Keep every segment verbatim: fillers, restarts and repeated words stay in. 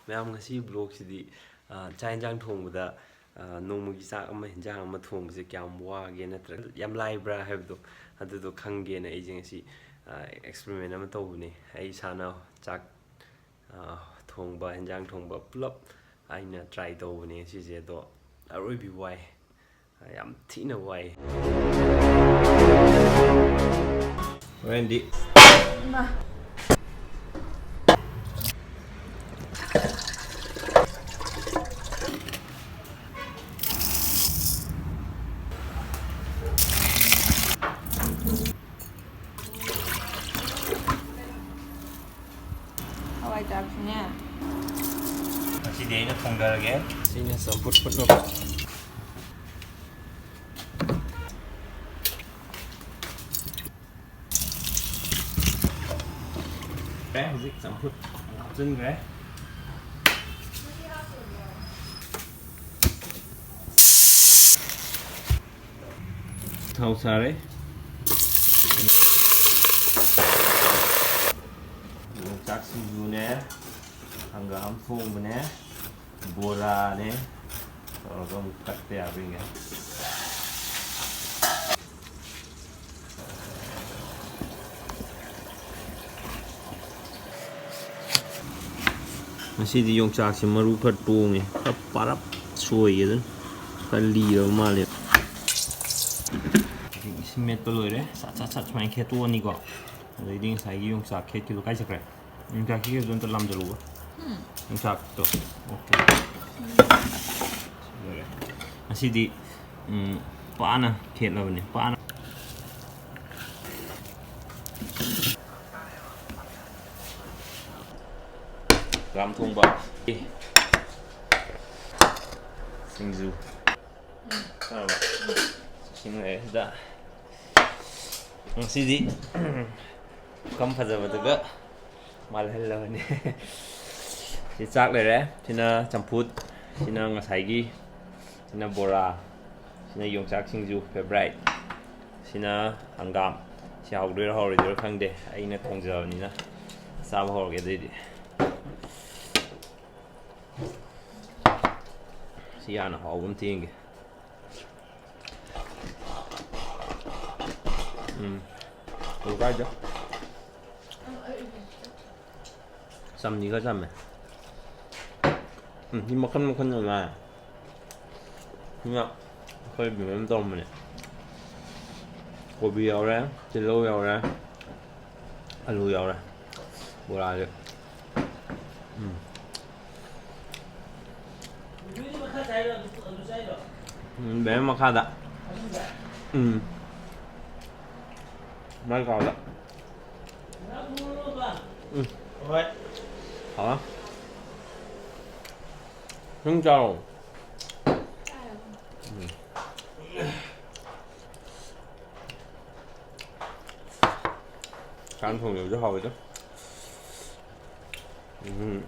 ꯃꯌꯥꯝ, ꯉꯁꯤ ꯕ꯭ꯂꯣꯒꯁꯤꯗꯤ, ꯑ, ꯆꯥꯛ ꯌꯦꯟꯁꯥꯡ ꯊꯣꯡꯕꯗ, ꯑ, ꯅꯣꯡꯃꯒꯤ ꯆꯥꯛ ꯑꯃ, ꯍꯦꯟꯖꯥꯡ ꯑꯃ ꯊꯣꯡꯕꯁꯦ ꯀꯌꯥꯝ ꯋꯥꯒꯦ ꯅꯠꯇ꯭ꯔꯒ ꯌꯥꯝ ꯂꯥꯏꯕ꯭ꯔꯥ ꯍꯥꯏꯕꯗꯣ, ꯑꯗꯨꯗꯣ ꯈꯪꯒꯦꯅ ꯑꯩꯁꯦ ꯉꯁꯤ, ꯑ, ꯑꯦꯛꯁꯄꯦꯔꯤꯃꯦꯟ ꯑꯃ ꯇꯧꯕꯅꯦ꯫ ꯑꯩ ꯏꯁꯥꯅ ꯆꯥꯛ, ꯑ, ꯊꯣꯡꯕ, ꯍꯦꯟꯖꯥꯡ ꯊꯣꯡꯕ ꯄꯨꯂꯞ ꯑꯩꯅ ꯇ꯭ꯔꯥꯏ ꯇꯧꯕꯅꯦ ꯉꯁꯤꯁꯦ꯫ ꯑꯗꯣ ꯑꯔꯣꯏꯕꯤ ꯋꯥꯏ꯫ ꯌꯥꯝ ꯊꯤꯅ ꯋꯥꯏ꯫ ꯍꯣꯔꯦꯟꯗꯤ꯫ ꯏꯃꯥ꯫ ꯍꯋꯥꯏ ꯆꯥꯛꯁꯤꯅꯦ꯫ ꯉꯁꯤꯗꯤ ꯑꯩꯅ ꯊꯣꯡꯗꯔꯒꯦ꯫ ꯁꯤꯅ ꯆꯝꯐꯨꯠ ꯐꯨꯠꯅꯕ꯫ ꯍꯧꯖꯤꯛ ꯆꯝꯐꯨꯠ ꯍꯥꯞꯆꯤꯟꯈ꯭ꯔꯦ꯫ ꯊꯥꯎ ꯁꯥꯔꯦ꯫ ꯌꯣꯡꯆꯥꯛ ꯁꯤꯡꯖꯨꯅꯦ, ꯍꯪꯒꯥꯝ ꯊꯣꯡꯕꯅꯦ, ꯕꯣꯔꯥꯅꯦ ꯇꯧꯔꯒ ꯑꯃꯨꯛ ꯀꯠꯄ ꯌꯥꯕ꯭ꯔꯥ ꯌꯦꯡꯒꯦ꯫ ꯉꯁꯤꯗꯤ ꯌꯣꯡꯆꯥꯛꯁꯦ ꯃꯔꯨ ꯈꯔ ꯇꯣꯡꯉꯦ, ꯈꯔ ꯄꯥꯔꯞ ꯁꯣꯏꯒꯦ, ꯑꯗꯨꯅ ꯈꯔ ꯂꯤꯔꯕ ꯃꯥꯜꯂꯦ꯫ ꯍꯧꯖꯤꯛ ꯏꯁꯤꯡ ꯃꯦꯠꯄ ꯂꯣꯏꯔꯦ꯫ ꯁꯠ ꯁꯠ ꯁꯠ ꯁꯨꯃꯥꯏꯅ ꯈꯦꯠꯇꯣꯛꯑꯅꯤꯀꯣ꯫ ꯑꯗꯩꯗꯤ ꯉꯁꯥꯏꯒꯤ ꯌꯣꯡꯆꯥꯛ ꯈꯦꯠꯈꯤꯕꯗꯣ ꯀꯥꯏ ꯆꯠꯈ꯭ꯔꯦ? ꯌꯣꯡꯆꯥꯛ ꯈꯦꯠꯈꯤꯕꯗꯣ ꯑꯝꯇ ꯂꯥꯝꯖꯜꯂꯨꯕ꯫ ꯌꯣꯡꯆꯥꯛꯇꯣ꯫ ꯑꯣꯀꯦ꯫ ꯂꯣꯏꯔꯦ꯫ ꯉꯁꯤꯗꯤ, ꯎꯝ, ꯄꯥꯅ ꯈꯦꯠꯂꯕꯅꯤ꯫ ꯄꯥꯅ꯫ ꯍꯪꯒꯥꯝ ꯊꯣꯡꯕ꯫ ꯑꯦ꯫ ꯁꯤꯡꯖꯨ꯫ ꯆꯥꯔꯕ? ꯁꯤꯡ ꯂꯩꯔꯦ ꯁꯤꯗ꯫ ꯉꯁꯤꯗꯤ ꯄꯨꯈꯝ ꯐꯖꯕꯗꯨꯒ ꯃꯥꯜꯍꯜꯂꯕꯅꯤ꯫ ꯁꯤ ꯆꯥꯛ ꯂꯩꯔꯦ꯫ ꯁꯤꯅ ꯆꯝꯐꯨꯠ꯫ ꯁꯤꯅ ꯉꯁꯥꯏꯒꯤ꯫ ꯁꯤꯅ ꯕꯣꯔꯥ꯫ ꯁꯤꯅ ꯌꯣꯡꯆꯥꯛ ꯁꯤꯡꯖꯨ, favourite꯫ ꯁꯤꯅ ꯍꯪꯒꯥꯝ꯫ ꯁꯤ ꯍꯥꯎꯗꯣꯏꯔꯥ ꯍꯥꯎꯔꯣꯏꯗꯣꯏꯔꯥ ꯈꯪꯗꯦ꯫ ꯑꯩꯅ ꯊꯣꯡꯖꯕꯅꯤꯅ ꯆꯥꯕ ꯍꯧꯔꯒꯦ ꯑꯗꯨꯏꯗꯤ꯫ ꯁꯤ ꯍꯥꯟꯅ ꯍꯥꯎꯕ ꯑꯃ ꯊꯦꯡꯒꯦ꯫ ꯎꯝ꯫ ꯀꯩꯁꯨ ꯀꯥꯏꯗꯦ꯫ ꯆꯝꯗꯤ ꯈꯔ ꯆꯝꯃꯦ꯫ ꯎꯝ, ꯁꯤ ꯃꯈꯜ ꯃꯈꯜ ꯌꯥꯝ ꯌꯥꯎꯋꯦ꯫ ꯁꯤꯅ ꯑꯩꯈꯣꯏ ꯕꯦꯝꯕꯦꯝ ꯇꯧꯔꯝꯕꯅꯦ꯫ ꯀꯣꯕꯤ ꯌꯥꯎꯔꯦ, ꯇꯤꯜꯍꯧ ꯌꯥꯎꯔꯦ, ꯑꯂꯨ ꯌꯥꯎꯔꯦ꯫ ꯕꯣꯔꯥꯁꯦ꯫ ꯎꯝ꯫ ꯎꯝ, ꯕꯦꯝꯕꯦꯝ ꯃꯈꯥꯗ꯫ ꯎꯝ꯫ ꯃꯥꯏ ꯀꯥꯗ꯫ ꯎꯝ꯫ ꯍꯣꯏ꯫ ꯍꯥꯎꯔꯦ꯫ ꯅꯪ ꯆꯥꯔꯣ꯫ ꯎꯝ꯫ ꯆꯥꯛ ꯊꯣꯡꯖꯕꯁꯨ ꯍꯥꯎꯋꯤꯗ꯫ ꯎꯝ꯫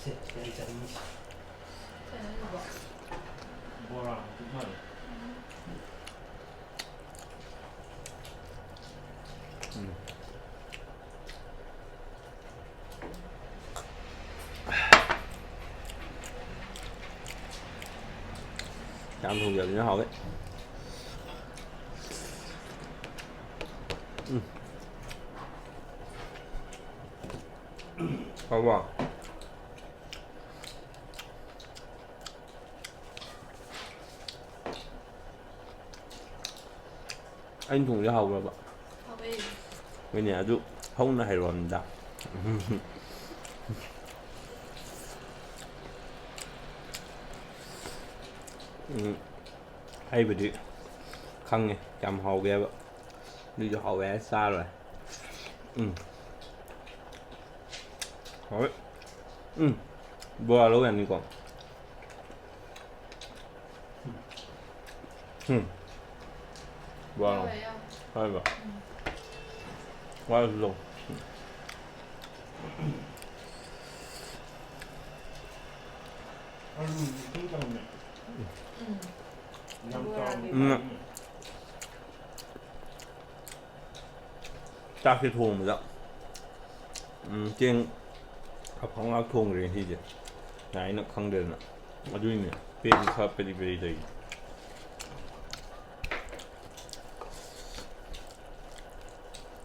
ꯁꯦ, ꯁꯤꯗ ꯑꯩ ꯆꯥꯅꯤꯡꯉꯤꯁꯦ꯫ ꯕꯣꯔꯥ ꯄꯤꯛ ꯊꯜꯂꯦ꯫ ꯎꯝ꯫ ꯆꯥꯛ ꯊꯣꯡꯖꯕꯅꯤꯅ ꯍꯥꯎꯋꯦ꯫ ꯎꯝ꯫ ꯍꯥꯎꯕ꯭ꯔꯣ? ꯑꯩꯅ ꯊꯣꯡꯕꯁꯦ ꯍꯥꯎꯕ꯭ꯔꯕ? ꯍꯥꯎꯋꯦ꯫ ꯍꯣꯏꯅꯦ, ꯑꯗꯨ ꯍꯧꯅ ꯍꯥꯏꯔꯛꯑꯣ ꯍꯥꯏꯕꯅꯤꯗ꯫ ꯎꯝ, ꯑꯩꯕꯨꯗꯤ ꯈꯪꯉꯦ ꯀꯌꯥꯝ ꯍꯥꯎꯒꯦ ꯍꯥꯏꯕ꯫ ꯑꯗꯨꯏꯁꯨ ꯍꯥꯎꯋꯦ ꯍꯥꯏꯔ ꯆꯥꯔꯣꯏ꯫ ꯎꯝ꯫ ꯍꯥꯎꯋꯦ꯫ ꯎꯝ꯫ ꯕꯣꯔꯥ ꯂꯧ ꯌꯥꯅꯤꯀꯣ꯫ ꯎꯝ꯫ ꯕꯣꯔꯥ ꯂꯧ꯫ ꯌꯥꯎꯋꯦ, ꯌꯥꯎꯋꯦ꯫ ꯍꯥꯏꯕ꯫ ꯎꯝ꯫ ꯋꯥꯔꯁꯨ ꯂꯧ꯫ ꯎꯝ꯫ ꯌꯥꯝ ꯕꯣꯔꯥ ꯆꯥꯎꯅ ꯄꯤꯕ꯫ ꯎꯝ꯫ ꯆꯥꯛꯁꯦ ꯊꯣꯡꯕꯗ, ꯎꯝ, ꯆꯦꯡ ꯑꯐ ꯉꯥꯛ ꯊꯣꯡꯈ꯭ꯔꯦ ꯉꯁꯤꯁꯦ꯫ ꯌꯥꯏꯅ ꯈꯪꯗꯦꯗꯅ꯫ ꯑꯗꯨꯏꯅꯦ ꯄꯦꯔꯤ ꯈꯔ ꯄꯦꯔꯤ ꯄꯦꯔꯤ ꯂꯩ꯫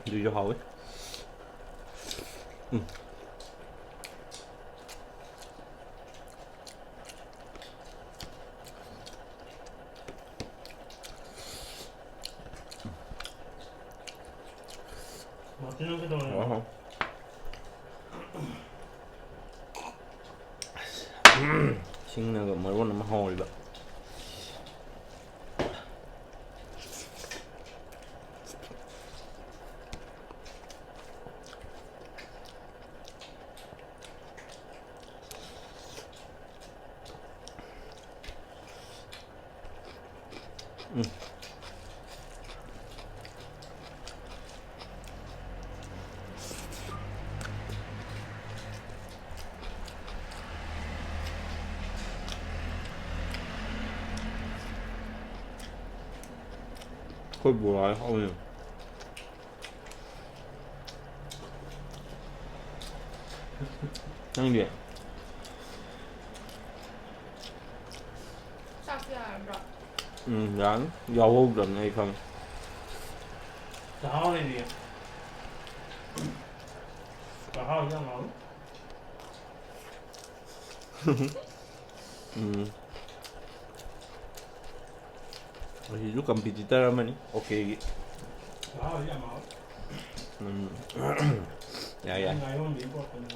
ꯑꯗꯨꯁꯨ ꯍꯥꯎꯋꯤ꯫ ꯎꯝ꯫ ꯃꯥꯔꯇꯤꯟ ꯅꯪ ꯀꯩꯗꯧꯔꯦ? ꯑꯣꯍꯣ꯫ ꯁꯤꯡꯅꯒ ꯃꯔꯣꯟ ꯑꯃ ꯍꯧꯔꯤꯕ꯫ ꯎꯝ꯫ ꯑꯩꯈꯣꯏ ꯕꯣꯔꯥ ꯍꯥꯎꯋꯦ꯫ ꯅꯪꯗꯤ? ꯆꯥꯛ ꯌꯥꯔꯕ꯭ꯔꯣ? ꯎꯝ, ꯌꯥꯅꯤ꯫ ꯌꯥꯎꯍꯧꯗ꯭ꯔꯕꯅꯦ ꯑꯩ ꯈꯪꯉꯦ꯫ ꯆꯥꯛꯍꯥꯎ ꯂꯩꯔꯤꯌꯦ꯫ ꯆꯥꯛꯍꯥꯎ ꯌꯥꯝ ꯍꯥꯎꯋꯤ꯫ ꯎꯝ꯫ ꯑꯁꯤꯁꯨ competitor ꯑꯃꯅꯤ, OK ꯒꯤ꯫ ꯆꯥꯛꯍꯥꯎ ꯌꯥꯝ ꯍꯥꯎꯋꯤ꯫ ꯎꯝ꯫ ꯌꯥꯏ, ꯌꯥꯏ꯫ ꯉꯥꯌꯣꯟꯗꯒꯤ ꯄꯨꯔꯛꯄꯅꯤ꯫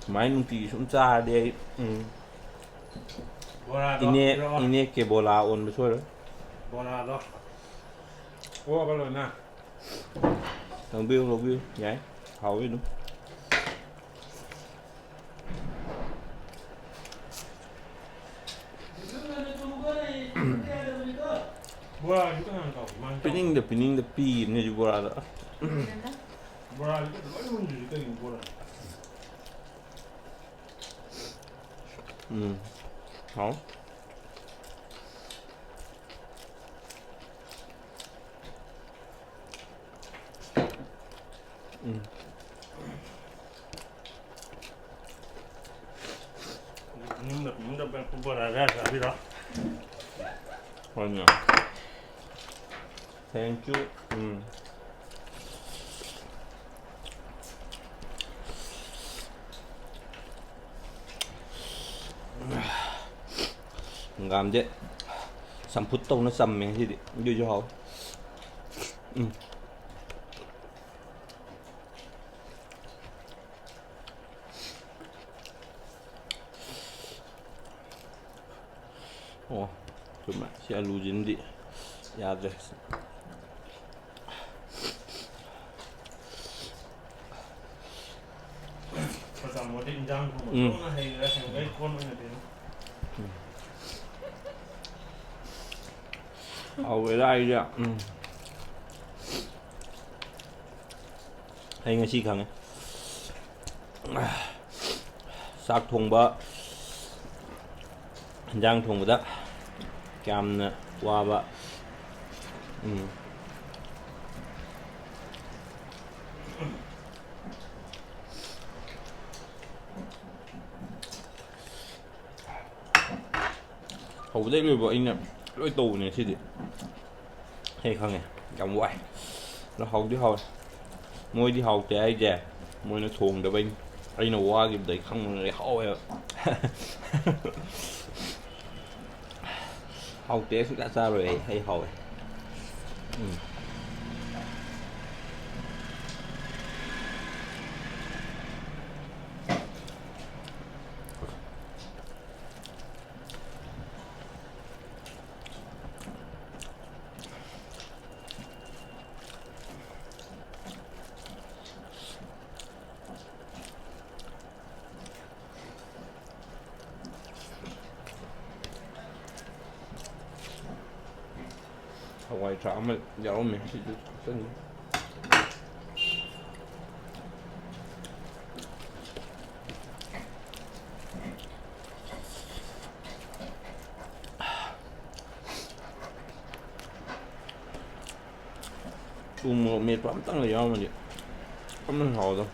ꯁꯨꯃꯥꯏꯅ ꯅꯨꯡꯇꯤꯒꯤ ꯁꯨꯝ ꯆꯥꯔꯗꯤ ꯑꯩ, ꯎꯝ꯫ ꯕꯣꯔꯥꯗꯣ ꯏꯅꯦ, ꯄꯤꯔꯛꯑꯣ꯫ ꯏꯅꯦ ꯀꯦꯕꯣꯂꯥ ꯑꯣꯟꯕ ꯁꯣꯏꯔꯣꯏ꯫ ꯕꯣꯔꯥꯗꯣ꯫ ꯑꯣꯛꯑꯕ ꯂꯣꯏꯅ? ꯂꯧꯕꯤꯌꯨ, ꯂꯧꯕꯤꯌꯨ꯫ ꯌꯥꯏ꯫ ꯍꯥꯎꯋꯤ ꯑꯗꯨꯝ꯫ ꯕꯣꯔꯥꯁꯨ ꯀꯅꯥꯅ ꯇꯧꯕ? ꯃꯥꯅ ꯇꯧꯕ? ꯄꯤꯅꯤꯡꯗ ꯄꯤꯅꯤꯡꯗ ꯄꯤꯔꯤꯕꯅꯤ ꯍꯧꯖꯤꯛ ꯕꯣꯔꯥꯗꯣ꯫ ꯕꯣꯔꯥꯁꯨ ꯂꯣꯏ ꯃꯨꯟꯗ꯭ꯔꯤꯁꯤ ꯀꯩꯒꯤꯅꯣ ꯕꯣꯔꯥ? ꯎꯝ꯫ ꯍꯥꯎ꯫ ꯎꯝ꯫ ꯄꯤꯅꯤꯡꯗ ꯄꯤꯅꯤꯡꯗ ꯕꯣꯔꯥ ꯈꯔ ꯆꯥꯕꯤꯔꯣ꯫ ꯍꯣꯏꯅꯦ꯫ Thank you. ꯎꯝ꯫ ꯍꯪꯒꯥꯝꯁꯦ ꯆꯝꯐꯨꯠ ꯇꯧꯅ ꯆꯝꯃꯦ ꯉꯁꯤꯗꯤ꯫ ꯑꯗꯨꯏꯁꯨ ꯍꯥꯎꯋꯦ꯫ ꯎꯝ꯫ ꯑꯣ, ꯆꯨꯝꯃꯦ꯫ ꯁꯤ ꯑꯂꯨꯁꯤꯃꯗꯤ ꯌꯥꯗ꯭ꯔꯦ꯫ ꯄ꯭ꯔꯇꯥꯞ ꯃꯣꯗꯤ ꯏꯟꯖꯥꯡ ꯊꯣꯡꯕ ꯎꯝ꯫ ꯊꯣꯡꯅ ꯍꯩꯔꯦ, ꯍꯌꯦꯡꯗꯩ ꯀꯣꯟ ꯑꯣꯏꯅ ꯄꯤꯔꯣ꯫ ꯎꯝ꯫ ꯍꯥꯎꯋꯦꯗ ꯑꯩꯗꯤ꯫ ꯎꯝ꯫ ꯑꯩ ꯉꯁꯤ ꯈꯪꯉꯦ꯫ ꯆꯥꯛ ꯊꯣꯡꯕ, ꯏꯟꯖꯥꯡ ꯊꯣꯡꯕꯗ ꯀꯌꯥꯝꯅ ꯋꯥꯕ꯫ ꯎꯝ꯫ ꯍꯧꯕꯗꯩ ꯂꯣꯏꯕ ꯑꯩꯅ ꯂꯣꯏ ꯇꯧꯕꯅꯦ ꯁꯤꯗꯤ꯫ ꯑꯩ ꯈꯪꯉꯦ, ꯌꯥꯝ ꯋꯥꯏ꯫ ꯑꯗꯣ ꯍꯥꯎꯗꯤ ꯍꯥꯎꯋꯦ꯫ ꯃꯣꯏꯗꯤ ꯍꯥꯎꯇꯦ ꯍꯥꯏꯁꯦ, ꯃꯣꯏꯅ ꯊꯣꯡꯗꯕꯩꯅꯤ꯫ ꯑꯩꯅ ꯋꯥꯈꯤꯕꯗꯩ ꯈꯪꯕꯅꯦ, ꯍꯥꯎꯋꯦꯕ꯫ ꯍꯥꯎꯇꯦ ꯁꯨꯡꯆꯥ ꯆꯥꯔꯣꯏ ꯑꯩ, ꯑꯩ ꯍꯥꯎꯋꯦ꯫ ꯎꯝ꯫ ꯍꯋꯥꯏ ꯊ꯭ꯔꯥꯛ ꯑꯃ ꯌꯥꯎꯔꯝꯃꯦ, ꯁꯤꯁꯨ ꯍꯥꯞꯆꯟꯒꯦ꯫ ꯎ ꯃꯣꯔꯣꯛ ꯃꯦꯠꯄ ꯑꯝꯇꯪꯒ ꯌꯥꯎꯔꯝꯃꯗꯤ ꯀꯃꯥꯏꯅ ꯍꯥꯎꯗꯣ?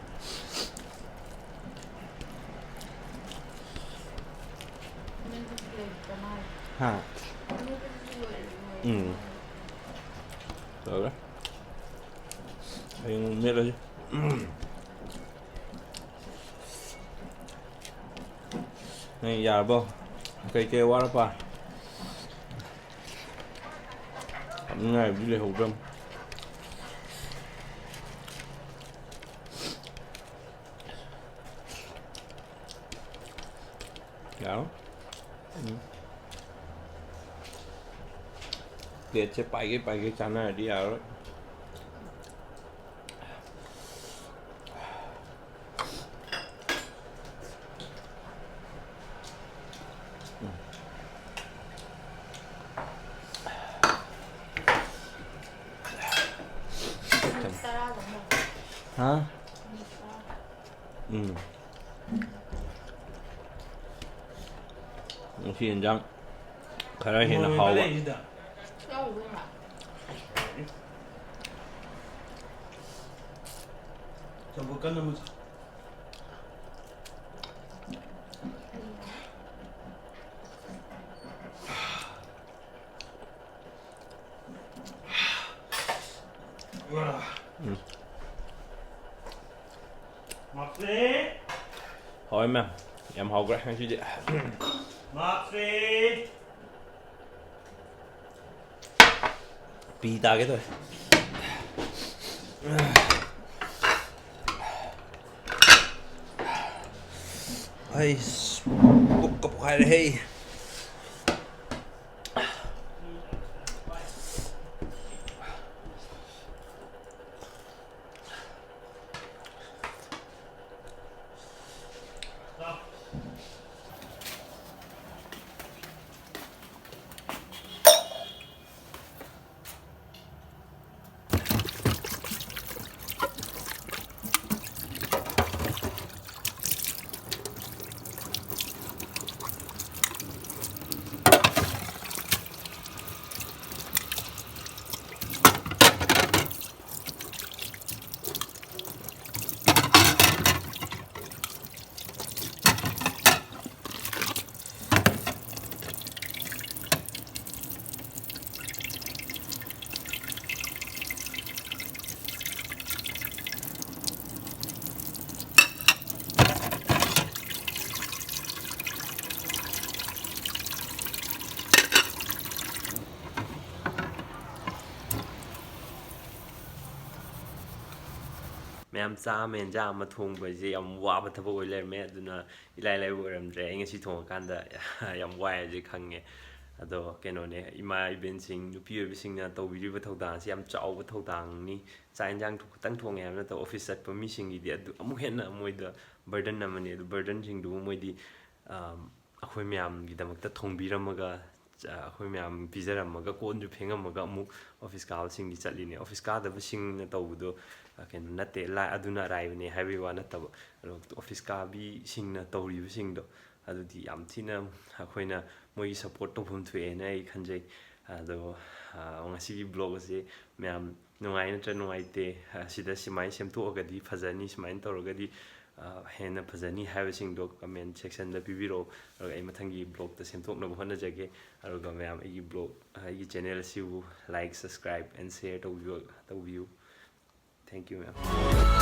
ꯍꯥ? ꯎꯝ꯫ ꯇꯧꯔꯦ꯫ ꯍꯌꯦꯡ ꯃꯦꯠꯂꯁꯤ꯫ ꯅꯪ ꯌꯥꯔꯕꯣ? ꯀꯩꯀꯩ ꯋꯥꯠꯂꯄ? ꯍꯥꯞꯅꯤꯡꯉꯥꯏꯕꯨꯗꯤ ꯂꯩꯍꯧꯗ꯭ꯔꯝ꯫ ꯌꯥꯔꯣ? ꯎꯝ꯫ ꯄ꯭ꯂꯦꯠꯁꯦ ꯄꯥꯏꯒꯩ ꯄꯥꯏꯒꯩ ꯆꯥꯅꯔꯗꯤ ꯌꯥꯔꯔꯣꯏ꯫ ꯍꯥ? ꯎꯝ꯫ ꯉꯁꯤ ꯌꯦꯟꯖꯥꯡ ꯈꯔ ꯍꯦꯟꯅ ꯍꯥꯎꯕ꯫ ꯆꯝꯐꯨꯠ ꯀꯟꯅ ꯑꯃ ꯆꯥ꯫ ꯎꯝ꯫ ꯃꯥꯛꯁꯤ! ꯍꯥꯎꯋꯦ ꯃꯌꯥꯝ꯫ ꯌꯥꯝ ꯍꯥꯎꯈ꯭ꯔꯦ ꯉꯁꯤꯗꯤ꯫ ꯃꯥꯛꯁꯤ! ꯄꯤ ꯇꯥꯒꯦ ꯇꯧꯋꯦ꯫ ꯑꯩꯁ, ꯄꯨꯛꯀ ꯄꯣꯛꯈꯥꯏꯔꯦꯍꯦ꯫ ꯌꯥꯝ ꯆꯥ ꯑꯃ, ꯌꯦꯟꯖꯥꯡ ꯑꯃ ꯊꯣꯡꯕꯁꯦ ꯌꯥꯝ ꯋꯥꯕ ꯊꯕꯛ ꯑꯣꯏ ꯂꯩꯔꯝꯃꯦ꯫ ꯑꯗꯨꯅ ꯏꯂꯥꯏ ꯂꯥꯏꯕ ꯑꯣꯏꯔꯝꯗ꯭ꯔꯦ꯫ ꯑꯩ ꯉꯁꯤ ꯊꯣꯡꯉꯀꯥꯟꯗ ꯌꯥꯝ ꯋꯥꯏ ꯍꯥꯏꯕꯁꯦ ꯈꯪꯉꯦ꯫ ꯑꯗꯣ ꯀꯩꯅꯣꯅꯦ, ꯏꯃꯥ ꯏꯕꯦꯟꯁꯤꯡ, ꯅꯨꯄꯤ ꯑꯣꯏꯕꯁꯤꯡꯅ ꯇꯧꯕꯤꯔꯤꯕ ꯊꯧꯗꯥꯡꯁꯤ ꯌꯥꯝ ꯆꯥꯎꯕ ꯊꯧꯗꯥꯡꯅꯤ꯫ ꯆꯥꯛ ꯌꯦꯟꯖꯥꯡ ꯈꯛꯇꯪ ꯊꯣꯡꯉꯦ ꯍꯥꯏꯕ ꯅꯠꯇꯕ, ꯑꯣꯐꯤꯁ ꯆꯠꯄ ꯃꯤꯁꯤꯡꯒꯤꯗꯤ ꯑꯗꯨ ꯑꯃꯨꯛ ꯍꯦꯟꯅ ꯃꯣꯏꯗ ꯕꯔꯗꯟ ꯑꯃꯅꯤ꯫ ꯑꯗꯨ ꯕꯔꯗꯟꯁꯤꯡꯗꯨꯕꯨ ꯃꯣꯏꯗꯤ ꯑꯩꯈꯣꯏ ꯃꯌꯥꯝꯒꯤꯗꯃꯛꯇ ꯊꯣꯡꯕꯤꯔꯝꯃꯒ, ꯑꯩꯈꯣꯏ ꯃꯌꯥꯝ ꯄꯤꯖꯔꯝꯃꯒ, ꯀꯣꯟꯁꯨ ꯐꯦꯡꯉꯝꯃꯒ ꯑꯃꯨꯛ ꯑꯣꯐꯤꯁ ꯀꯥꯕꯁꯤꯡꯗꯤ ꯆꯠꯂꯤꯅꯦ꯫ ꯑꯣꯐꯤꯁ ꯀꯥꯗꯕꯁꯤꯡꯅ ꯇꯧꯕꯗꯣ ꯀꯩꯅꯣ ꯅꯠꯇꯦ, ꯑꯗꯨꯅ ꯑꯔꯥꯏꯕꯅꯦ ꯍꯥꯏꯕꯒꯤ ꯋꯥ ꯅꯠꯇꯕ꯫ ꯑꯗꯣ ꯑꯣꯐꯤꯁ ꯀꯥꯕꯤꯁꯤꯡꯅ ꯇꯧꯔꯤꯕꯁꯤꯡꯗꯣ ꯑꯗꯨꯗꯤ ꯌꯥꯝ ꯊꯤꯅ ꯑꯩꯈꯣꯏꯅ ꯃꯣꯏꯒꯤ ꯁꯞꯄꯣꯔꯠ ꯇꯧꯐꯝ ꯊꯣꯛꯑꯦꯅ ꯑꯩ ꯈꯟꯖꯩ꯫ ꯑꯗꯣ ꯉꯁꯤꯒꯤ ꯕ꯭ꯂꯣꯒ ꯑꯁꯤ ꯃꯌꯥꯝ ꯅꯨꯡꯉꯥꯏ ꯅꯠꯇ꯭ꯔ ꯅꯨꯡꯉꯥꯏꯇꯦ, ꯑꯁꯤꯗ ꯁꯨꯃꯥꯏꯅ ꯁꯦꯝꯗꯣꯛꯑꯒꯗꯤ ꯐꯖꯅꯤ, ꯁꯨꯃꯥꯏꯅ ꯇꯧꯔꯒꯗꯤ ꯍꯦꯟꯅ ꯐꯖꯅꯤ ꯍꯥꯏꯕꯁꯤꯡꯗꯣ ꯀꯃꯦꯟ ꯁꯦꯛꯁꯟꯗ ꯄꯤꯕꯤꯔꯛꯑꯣ꯫ ꯑꯗꯨꯒ ꯑꯩ ꯃꯊꯪꯒꯤ ꯕ꯭ꯂꯣꯒꯇ ꯁꯦꯝꯗꯣꯛꯅꯕ ꯍꯣꯠꯅꯖꯒꯦ꯫ ꯑꯗꯨꯒ ꯃꯌꯥꯝ ꯑꯩꯒꯤ ꯕ꯭ꯂꯣꯒ, ꯑꯩꯒꯤ ꯆꯦꯅꯦꯜ ꯑꯁꯤꯕꯨ ꯂꯥꯏꯛ, ꯁꯕꯁꯀ꯭ꯔꯥꯏꯕ ꯑꯦꯟ ꯁꯦꯌꯔ ꯇꯧꯕꯤꯌꯨ, ꯇꯧꯕꯤꯌꯨ꯫ Thank you ꯃꯌꯥꯝ꯫